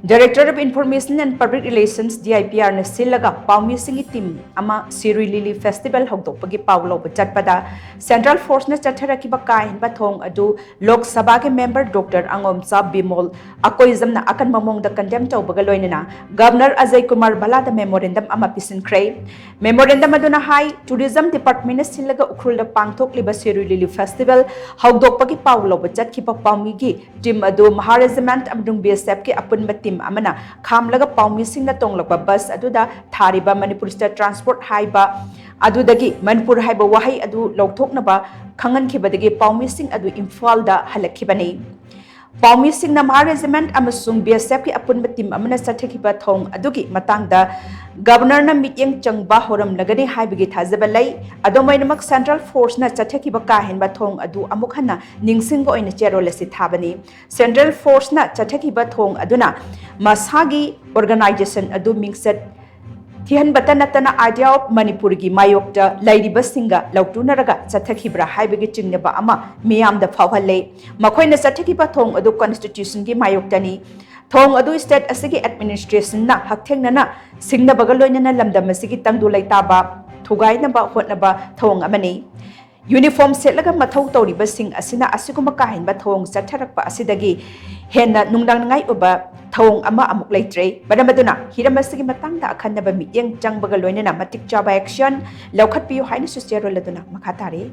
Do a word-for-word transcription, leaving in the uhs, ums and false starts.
Director of Information and Public Relations, D I P R ꯅ ꯁꯤꯜꯂꯒ ꯄꯥꯎꯃꯤꯁꯤꯡꯒꯤ team ꯑꯃ ꯁꯤꯔꯨꯏ ꯂꯤꯂꯤ festival ꯍꯧꯗꯣꯛꯄꯒꯤ ꯄꯥꯎ ꯂꯧꯕ ꯆꯠꯄꯗ ꯁꯦꯟꯇ꯭ꯔꯦꯜ ꯐꯣꯔꯁꯅ ꯆꯠꯊꯔꯛꯈꯤꯕ ꯀꯥ ꯍꯦꯟꯕ ꯊꯧꯑꯣꯡ ꯑꯗꯨ ꯂꯣꯛ ꯁꯚꯥꯒꯤ ꯃꯦꯝꯕꯔ ꯗꯣꯛꯇꯔ ꯑꯉꯣꯝꯆꯥ ꯕꯤꯃꯣꯜ ꯑꯀꯣꯏꯖꯝꯅ ꯑꯀꯟꯕ ꯃꯑꯣꯡꯗ ꯀꯟꯗꯦꯝ ꯇꯧꯕꯒ ꯂꯣꯏꯅꯅ ꯒꯚꯔꯅꯔ ꯑꯖꯌ ꯀꯨꯃꯥꯔ ꯚꯜꯂꯥꯗ ꯃꯦꯃꯣꯔꯦꯟꯗꯝ ꯑꯃ ꯄꯤꯁꯤꯟꯈ꯭ꯔꯦ꯫ ꯃꯦꯃꯣꯔꯦꯟꯗꯝ ꯑꯗꯨꯅ ꯍꯥꯏ, ꯇꯨꯔꯤꯖꯝ ꯗꯤꯄꯥꯔꯠꯃꯦꯟꯅ ꯁꯤꯜꯂꯒ ꯎꯈ꯭ꯔꯨꯜꯗ ꯄꯥꯡꯊꯣꯛꯂꯤꯕ ꯁꯤꯔꯨꯏ ꯂꯤꯂꯤ ꯐꯦꯁꯇꯤꯚꯦꯜ ꯍꯧꯗꯣꯛꯄꯒꯤ ꯄꯥꯎ ꯂꯧꯕ ꯆꯠꯈꯤꯕ ꯄꯥꯎꯃꯤꯒꯤ ꯇꯤꯝ ꯑꯗꯨ ꯃꯍꯥ ꯔꯦꯖꯤꯃꯦꯟꯠ ꯑꯃꯁꯨꯡ B S Fꯀꯤ ꯑꯄꯨꯟꯕ ꯇꯤꯝ ꯑꯃꯅ ꯈꯥꯝꯂꯒ ꯄꯥꯎꯃꯤꯁꯤꯡꯅ ꯇꯣꯡꯂꯛꯄ ꯕꯁ ꯑꯗꯨꯗ ꯊꯥꯔꯤꯕ ꯃꯅꯤꯄꯨꯔ ꯁ꯭ꯇꯦꯠ ꯇ꯭ꯔꯥꯟꯁꯄꯣꯔꯠ ꯍꯥꯏꯕ ꯑꯗꯨꯗꯒꯤ ꯃꯅꯤꯄꯨꯔ ꯍꯥꯏꯕ ꯋꯥꯍꯩ ꯑꯗꯨ ꯂꯧꯊꯣꯛꯅꯕ ꯈꯪꯍꯟꯈꯤꯕꯗꯒꯤ ꯄꯥꯎꯃꯤꯁꯤꯡ ꯑꯗꯨ ꯏꯝꯐꯥꯜꯗ ꯍꯜꯂꯛꯈꯤꯕꯅꯤ꯫ ꯄꯥꯎꯃꯤꯁꯤꯡꯅ ꯃꯍꯥ ꯔꯦꯖꯤꯃꯦꯟꯠ ꯑꯃꯁꯨꯡ B S Fꯀꯤ ꯑꯄꯨꯟꯕ ꯇꯤꯝ ꯑꯃꯅ ꯆꯠꯊꯈꯤꯕ ꯊꯧꯑꯣꯡ ꯑꯗꯨꯒꯤ ꯃꯇꯥꯡꯗ ꯒꯚꯔꯅꯔꯅ ꯃꯤꯠꯌꯦꯡ ꯆꯪꯕ ꯍꯧꯔꯝꯂꯒꯅꯤ ꯍꯥꯏꯕꯒꯤ ꯊꯥꯖꯕ ꯂꯩ꯫ ꯑꯗꯨꯝ ꯑꯣꯏꯅꯃꯛ, ꯁꯦꯟꯇ꯭ꯔꯦꯜ ꯐꯣꯔꯁꯅ ꯆꯠꯊꯈꯤꯕ ꯀꯥ ꯍꯦꯟꯕ ꯊꯧꯑꯣꯡ ꯑꯗꯨ ꯑꯃꯨꯛ ꯍꯟꯅ ꯅꯤꯡꯁꯤꯡꯕ ꯑꯣꯏꯅ ꯆꯦꯔꯣꯜ ꯑꯁꯤ ꯊꯥꯕꯅꯤ꯫ ꯁꯦꯟꯇ꯭ꯔꯦꯜ ꯐꯣꯔꯁꯅ ꯆꯠꯊꯈꯤꯕ ꯊꯧꯑꯣꯡ ꯑꯗꯨꯅ ꯃꯁꯥꯒꯤ ꯑꯣꯔꯒꯅꯥꯏꯖꯦꯁꯟ ꯑꯗꯨ ꯃꯤꯡꯆꯠ ꯊꯤꯍꯟꯕꯇ ꯅꯠꯇꯅ Idea of Manipurꯒꯤ ꯃꯥꯌꯣꯛꯇ ꯂꯩꯔꯤꯕꯁꯤꯡꯒ ꯂꯧꯇꯨꯅꯔꯒ ꯆꯠꯊꯈꯤꯕ꯭ꯔꯥ ꯍꯥꯏꯕꯒꯤ ꯆꯤꯡꯅꯕ ꯑꯃ ꯃꯤꯌꯥꯝꯗ ꯐꯥꯎꯍꯜꯂꯦ꯫ ꯃꯈꯣꯏꯅ ꯆꯠꯊꯈꯤꯕ ꯊꯧꯑꯣꯡ ꯑꯗꯨ ꯀꯟꯁꯇꯤꯇ꯭ꯌꯨꯁꯟꯒꯤ ꯃꯥꯌꯣꯛꯇꯅꯤ꯫ ꯊꯧꯑꯣꯡ ꯑꯗꯨ ꯁ꯭ꯇꯦꯠ ꯑꯁꯤꯒꯤ ꯑꯦꯗꯃꯤꯅꯤꯁꯇ꯭ꯔꯦꯁꯟꯅ ꯍꯛꯊꯦꯡꯅꯅ ꯁꯤꯡꯅꯕꯒ ꯂꯣꯏꯅꯅ ꯂꯝꯗꯝ ꯑꯁꯤꯒꯤ ꯇꯪꯗꯨ ꯂꯩꯇꯥꯕ ꯊꯨꯒꯥꯏꯅꯕ ꯍꯣꯠꯅꯕ ꯊꯧꯑꯣꯡ ꯑꯃꯅꯤ꯫ ꯌꯨꯅꯤꯐꯣꯔꯝ ꯁꯦꯠꯂꯒ ꯃꯊꯧ ꯇꯧꯔꯤꯕꯁꯤꯡ ꯑꯁꯤꯅ ꯑꯁꯤꯒꯨꯝꯕ ꯀꯥ ꯍꯦꯟꯕ ꯊꯧꯑꯣꯡ ꯆꯠꯊꯔꯛꯄ ꯑꯁꯤꯗꯒꯤ ꯍꯦꯟꯅ ꯅꯨꯡꯅꯥꯡꯅꯤꯡꯉꯥꯏ ꯑꯣꯏꯕ ꯊꯧꯑꯣꯡ ꯑꯃ ꯑꯃꯨꯛ ꯂꯩꯇ꯭ꯔꯦ꯫ ꯃꯔꯝ ꯑꯗꯨꯅ ꯍꯤꯔꯝ ꯑꯁꯤꯒꯤ ꯃꯇꯥꯡꯗ ꯑꯈꯟꯅꯕ ꯃꯤꯠꯌꯦꯡ ꯆꯪꯕꯒ ꯂꯣꯏꯅꯅ ꯃꯇꯤꯛ ꯆꯥꯕ action ꯂꯧꯈꯠꯄꯤꯌꯨ ꯍꯥꯏꯅꯁꯨ ꯆꯦꯔꯣꯜ ꯑꯗꯨꯅ ꯃꯈꯥ ꯇꯥꯔꯤ꯫